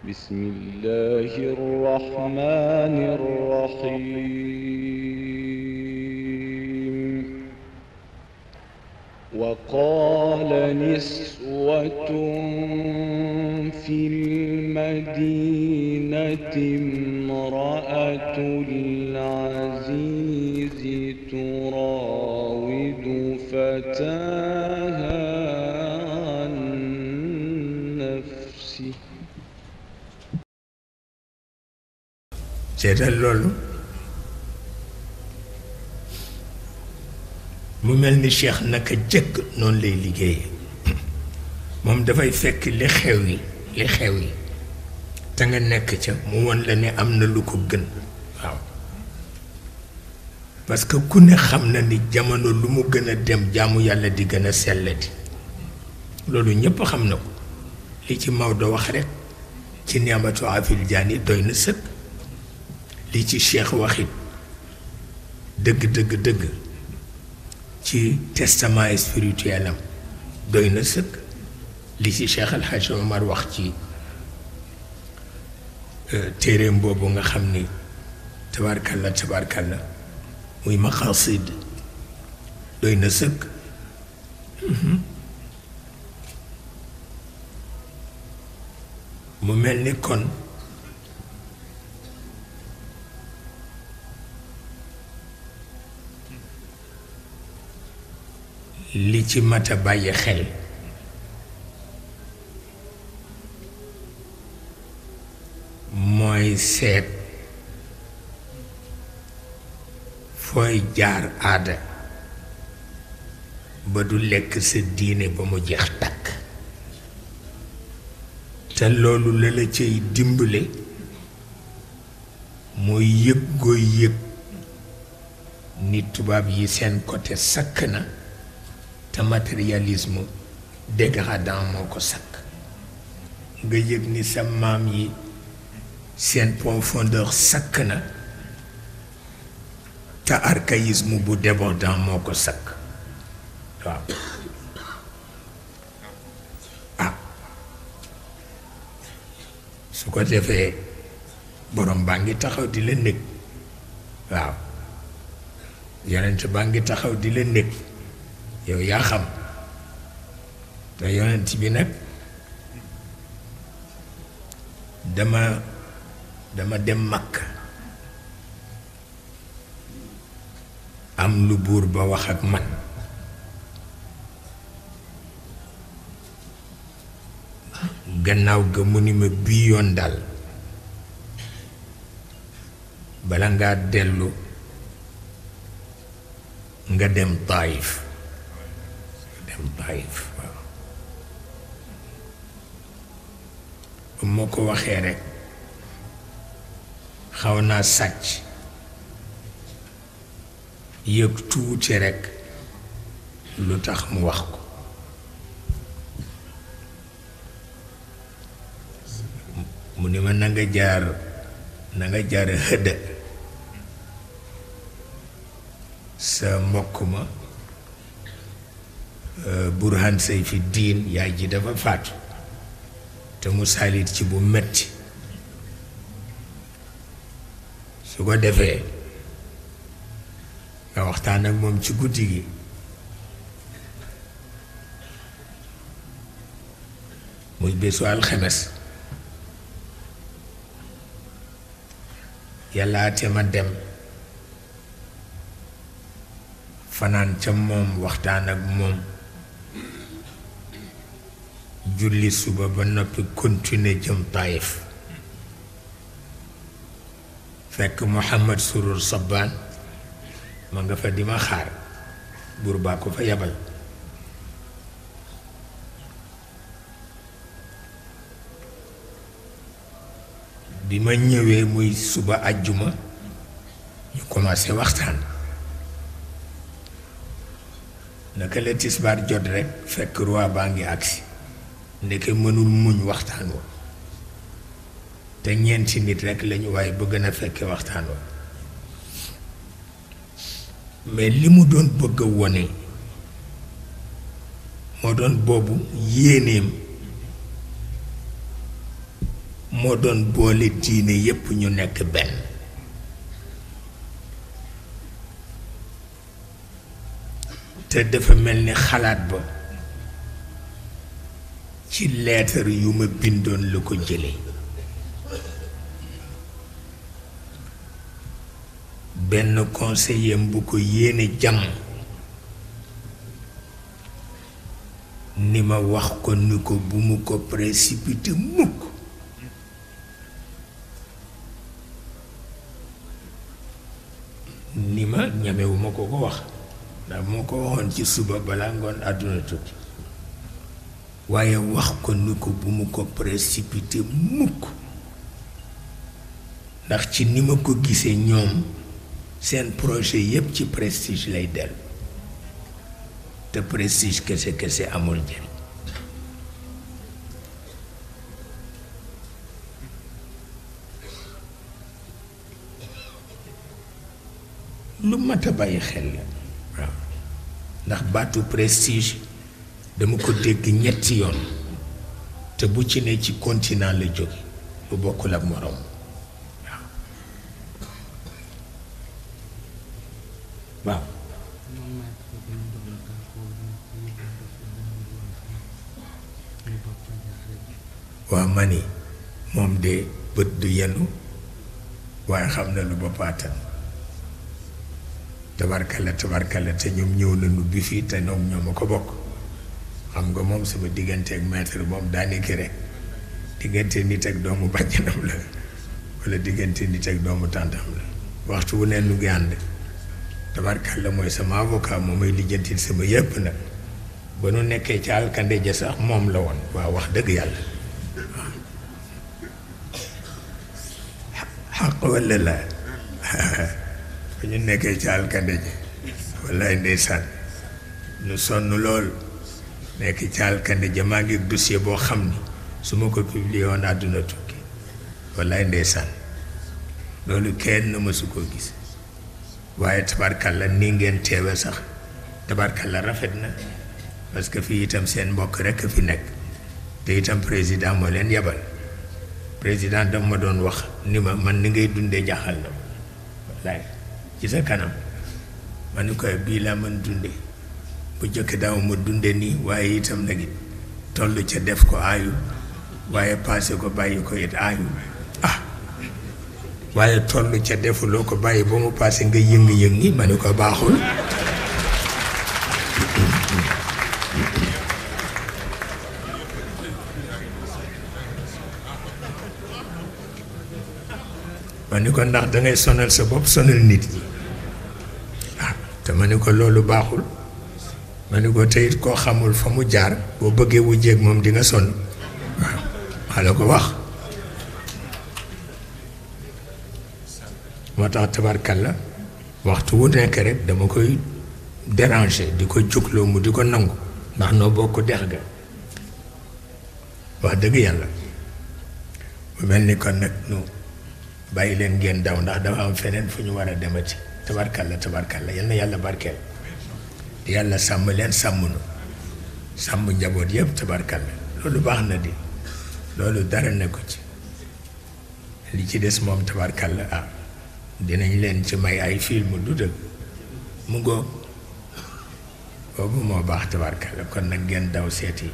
بسم الله الرحمن الرحيم وقال نسوة في المدينة امرأة العزيز تراود فتاها عن نفسه seetal loolu mu mel ni Cheikh naka jëkk noonu lay liggéeyee moom dafay fekk li xew yi te nga nekk ca mu won la ne am na lu ko gën waaw parce que ku ne xam na ni jamono lu mu gën a dem jaamu yàlla di gën a sellati loolu ñépp xam na ko li ci Maodo wax rekk ci ni'matu afil jaani doy na sëkk li ci Cheikh waxit dëgg ci testament spirituel am doy na sëkk li ci Cheikh El Hadj Omar wax ci téereem boobu nga xam ni tabarkalla muy maqasid doy na sëkk mu mel ni kon li ci mat a bàyyi xel mooy seet fooy jaar aada ba du lekk sa diine ba mu jeex takk te loolu la la cay dimbale mooy yëg gooy yëg ni tubaab yi seen côté sakk na te matérialisme dégradant moo ko sakk nga yëg ni sa maam yi seen profondeur sakk na te archaïsme bu débordant moo ko sakk waaw su ko defee borom baa ngi taxaw di la nekk waaw yonent baa ngi taxaw di la nekk yow yaa xam te yonent bi nag dama dem Makka am lu buur ba wax ak man gannaaw ga mu ni ma bii yoon daal bala ngaa dellu nga dem Taïf waaw bu ma ko waxee rekk xaw naa sàcc yëg tuuti rekk lu tax mu wax ko mu ni ma na nga jaar Hëdda sa mbokk ma Burhan Sayfi Diin yaay ji dafa faatu te mu saalit ci bu metti su ko defee nga waxtaan ak moom ci guddi gi muy bésu alxemes yàlla te ma dem fanaan ca moom waxtaan ak moom julli suba ba noppi continuer jëm Taïf fekk Muhammad Surur Sabbaan ma nga fa di ma xaar buur baa ko fa yabal bi ma ñëwee muy suba àjjuma ñu commencé waxtaan naka la tisbaar jot rekk fekk roi baa ngi agsi ndeke mënul muñ waxtaan wa te ñeenti nit rekk lañu waaye bëgg na fekke waxtaan wa mais li mu doon bëgg a wone moo doon boobu yéeneem moo doon boole diine yépp ñu nekk benn. te dafa mel ni xalaat ba ci leetar yu ma bindoon la ko jële. benn conseiller bu ko yéene jàmm ni ma wax ko ni ko bu mu ko précipité mukk. ni ma ñamewuma ko ko wax ndax moo ko waxoon ci suba balaa ngoon àdduna tukki waaye wax ko ni ko bu mu ko précipité mukk ndax ci ni ma ko gisee ñoom seen projet yépp ci prestige lay dellu te prestige kese kese amul njëriñ. lu mat a bàyyi xel la waaw ndax baatu prestige dama ko dégg ñetti yoon te bu ci ne ci continent la jóge bu bokkul ak moroom waaw waaw ma ni moom de bët du yenu waaye xam na lu boppaatal tabarkalla te ñoom ñëw nañu bi fii te ñoom ñoo ma ko bokk xam nga moom sama diggante ak maître moom daanaka rek diggante nit ak doomu bàjjanam la walla diggante nit ak doomu tàntam la waxtu wu ne nu ngi ànd tabarkalla mooy sama avocat moo may lijjantil sama yépp nag ba nu nekkee ci alkande ja sax moom la woon waaw wax dëgg yàlla xaq walla la ba ñu nekkee ci alkande ji wallaay ndeysaan ñu sonn lool nekk ci alkande ja maa ngi dossier boo xam ni su ma ko publié woon àdduna tukki wallaay ndeysaan loolu kenn mësu koo gis waaye tabarkalla nii ngeen teewe sax tabarkalla rafet na parce que fii itam seen mbokk rekk fi nekk te itam président moo leen yebal président daf ma doon wax ni ma man ni ngay dundee jaaxal na wallaay ci sa kanam ma ni koy bii laa mën dunde bu jëkk daaw ma dunde nii waaye itam nag it toll ca def ko aayu waaye passé ko bàyyi ko it aayu waaye toll ca defuloo ko bàyyi ba mu passé nga yëng-yëng ni ma ni ko baaxul ma ni ko ndax dangay sonal sa bopp sonal nit ñi te ma ni ko loolu baaxul ma ni ko teyit koo xamul fa mu jaar boo bëggee wujjeeg moom di nga sonn waaw maa la ko wax moo tax tabarkalla waxtu wu nekk rek dama koy déranger di ko jugloo mu di ko nangu ndax noo bokk dex ga wax dëgg yàlla mu mel ni kon nag nu bàyyi leen ngeen daw ndax dafa am feneen fu ñu war a demati tabarkalla yal na yàlla barkeel yàlla sàmm leen sàmm nu sàmm njaboot yëpp tabarkalla loolu baax na di loolu dara ne ko ci li ci des moom tabarkalla dinañ leen ci may ay film du dëgg mu góob boobu moo baax tabarkalla kon nag ngeen daw seeti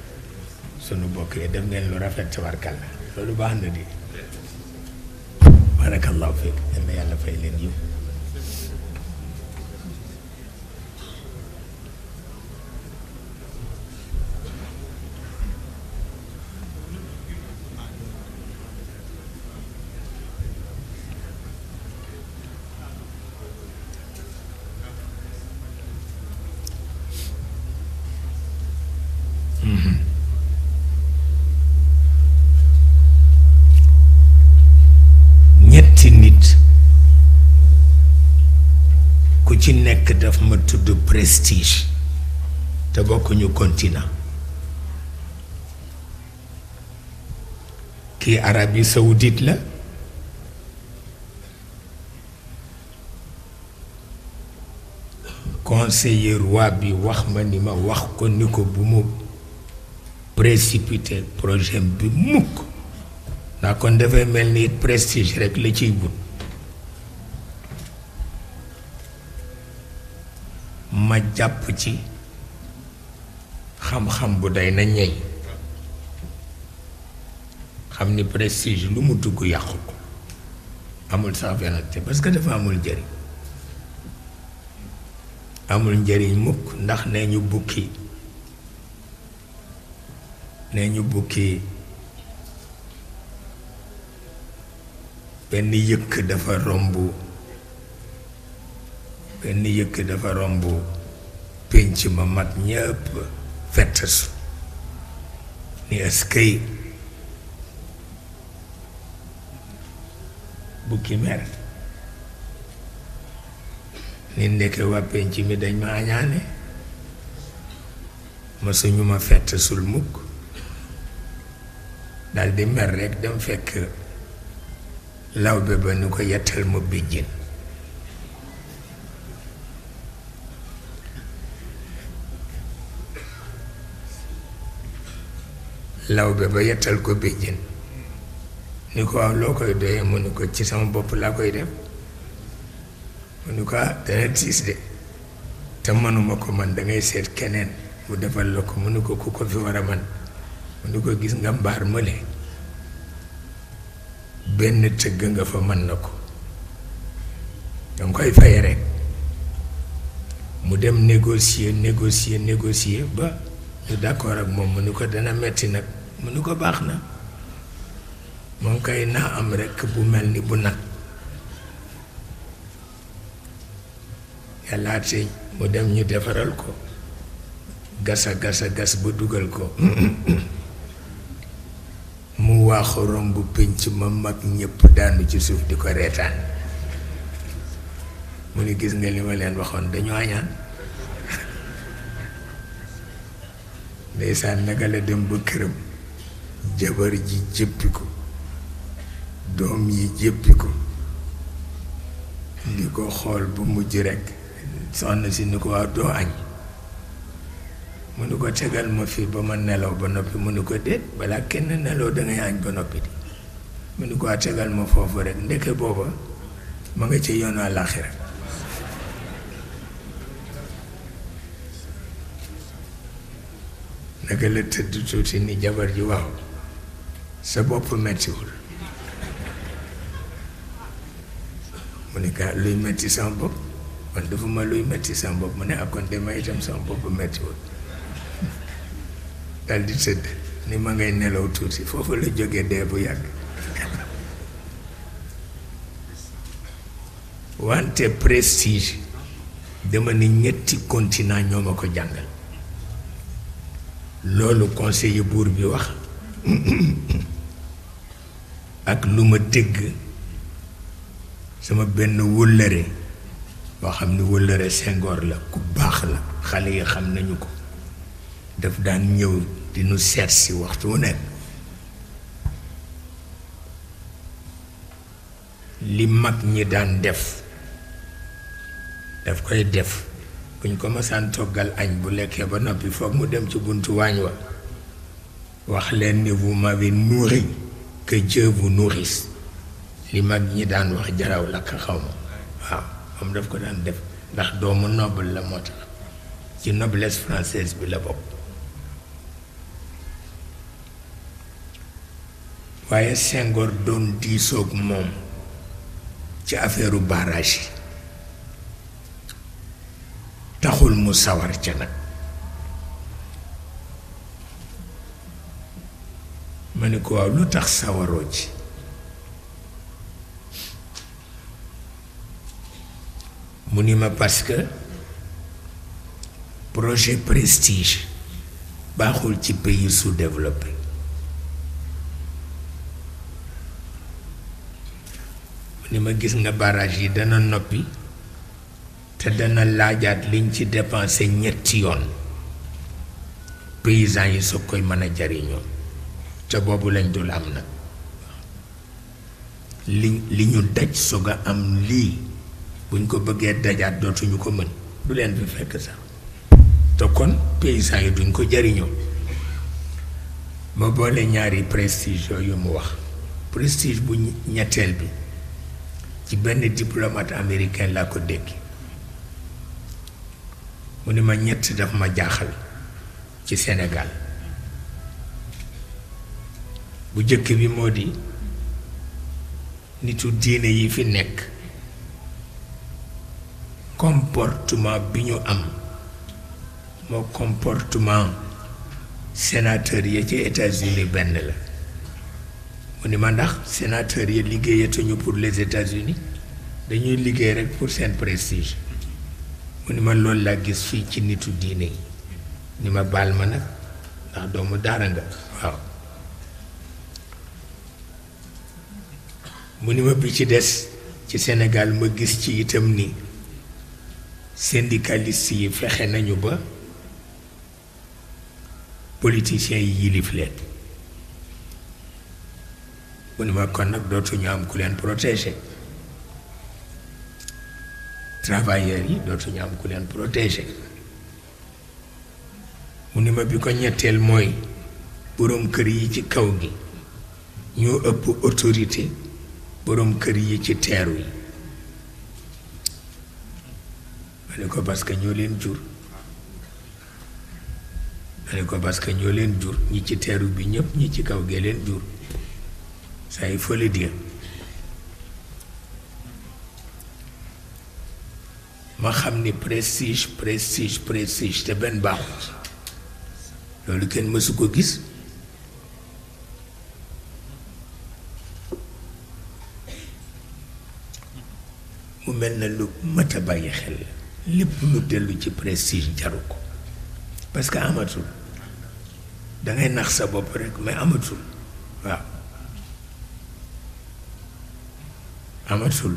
sunu bokk yi def ngeen lu rafet tabarkalla loolu baax na di barakallahu fiik yal na yàlla fay leen yiw ñetti nit ku ci nekk daf ma tudd prestige te bokkuñu continent kii Arabie Saoudite la conseiller roi bi wax ma ni ma wax ko ni ko bu mu précipité projet bi mukk ndax kon dafay mel ni prestige rek la ciy but ma jàpp ci xam-xam bu day na ñey xam ni prestige lu mu dugg yàqu ko amul sax fenante parce que dafa amul njëriñ amul njëriñ mukk ndax nee ñu bukki benn yëkk dafa romb pénc ma mag ñépp fettasu ni askay bukki mer ni ndeke waa pénc mi dañ ma añaane ma suñu ma fettasul mukk daldi mer rekk dem fekk lawbe ba ni ko yettal ma béjjén lawbe ba yettal ko béjjén ni ko waaw loo koy doyee mu ni ko ci sama bopp laa koy def mu ni ko dana tiis de te mënuma ko man dangay seet keneen mu defal la ko mu ni ko ku ko fi war a man mu ni ko gis nga mbaar mële benn tëgg nga fa mën na ko danga koy fay rekk mu dem négocier ba ñu d'accord ak moom mu ni ko dana metti nag mu ni ko baax na moom kay naa am rekk bu mel ni bu nag yàlla tey mu dem ñu defaral ko gas ba dugal ko mu waaxu romb pénc ma mag ñépp daanu ci suuf di ko reetaan mu ni gis nga li ma leen waxoon dañu añaan ndeysaan naka la dem ba këram jabar ji jéppi ko doom yi jéppi ko di ko xool bu mujj rekk soxna si ni ko waaw doo añ mu ni ko tegal ma fii ba ma nelaw ba noppi mu ni ko déet balaa kenn nelaw dangay añ ba noppi di mu ni ko waa tegal ma foofu rekk ndeke booba ma nga ci yoonu àllaaxira naka la tëdd tuuti ni jabar ji waaw sa bopp mettiwul mu ne ka luy metti sama bopp man dafa ma luy metti sama bopp mu ne akon de ma itam sama bopp mettiwul dal di tëdd ni ma ngay nelaw tuuti foofu la jógee dee bu yàgg wante prestige dama ni ñetti continent ñoo ma ko jàngal loolu conseiller buur bi wax ak lu ma dégg sama benn wëllëre boo xam ni wëllëre Senghor la ku baax la xale yi xam nañu ko daf daan ñëw di nu seet si waxtu wu nekk li mag ñi daan def daf koy def buñ ko masaan toggal añ bu lekkee ba noppi foog mu dem ci buntu waañ wa wax leen ni vous m'avez nourri que Dieu vous nourrisse li mag ñi daan wax jaraw la ka xaw ma waaw moom daf ko daan def ndax doomu noble la moo tax ci noblesse française bi la bokk waaye Senghor doon diisoog moom ci affaireu barrage yi taxul mu sawar ca nag ma ne ko waaw lu tax sawaroo ci mu ni ma parce que projet prestige baaxul ci pays sous-développé mu ni ma gis nga barrage yi dana noppi te dana laajaat liñ ci dépensé ñetti yoon paysans yi soo koy mën a jariñoo te boobu lañ dul am nag li ñu daj soog a am lii buñ ko bëggee dajaat dootuñu ko mën du leen fi fekk sax te kon paysans yi duñ ko jariñoo ma boole ñaari prestige yu mu wax prestige bu ñetteel bi ci benn diplomate américain laa ko dégg mu ni ma ñett daf ma jaaxal ci Sénégal bu jëkk bi moo di nitu diine yi fi nekk comportement bi ñu am moo comportement sénateur yi ci États-Unis benn la mu ni ma ndax sénateur yi liggéeyatuñu pour les États-Unis dañuy liggéey rek pour seen prestige mu ni ma loolu laa gis fii ci nitu diine yi ni ma baal ma nag ndax doomu daara nga waaw mu ni ma bi ci des ci Sénégal ma gis ci itam ni syndicalistes yi fexe nañu ba politiciens yi yilif leen mu ni ma kon nag dootuñu am ku leen protéger travailleurs yi dootuñu am ku leen protéger mu ni ma bi ko ñetteel mooy boroom kër yi ci kaw gi ñoo ëpp autorité boroom kër yi ci teeru yi ma ne ko parce que ñoo leen jur ma ne ko parce que ñoo leen jur ñi ci teeru bi ñëpp ñi ci kaw gee leen jur ça il faut le dire ma xam ni prestige prestige prestige te benn baaxu loolu kenn mësu ko gis mu mel na lu mat a bàyyi xel la lépp lu dellu ci prestige jaru ko parce que amatul dangay nax sa bopp rek mais amatul waaw amatul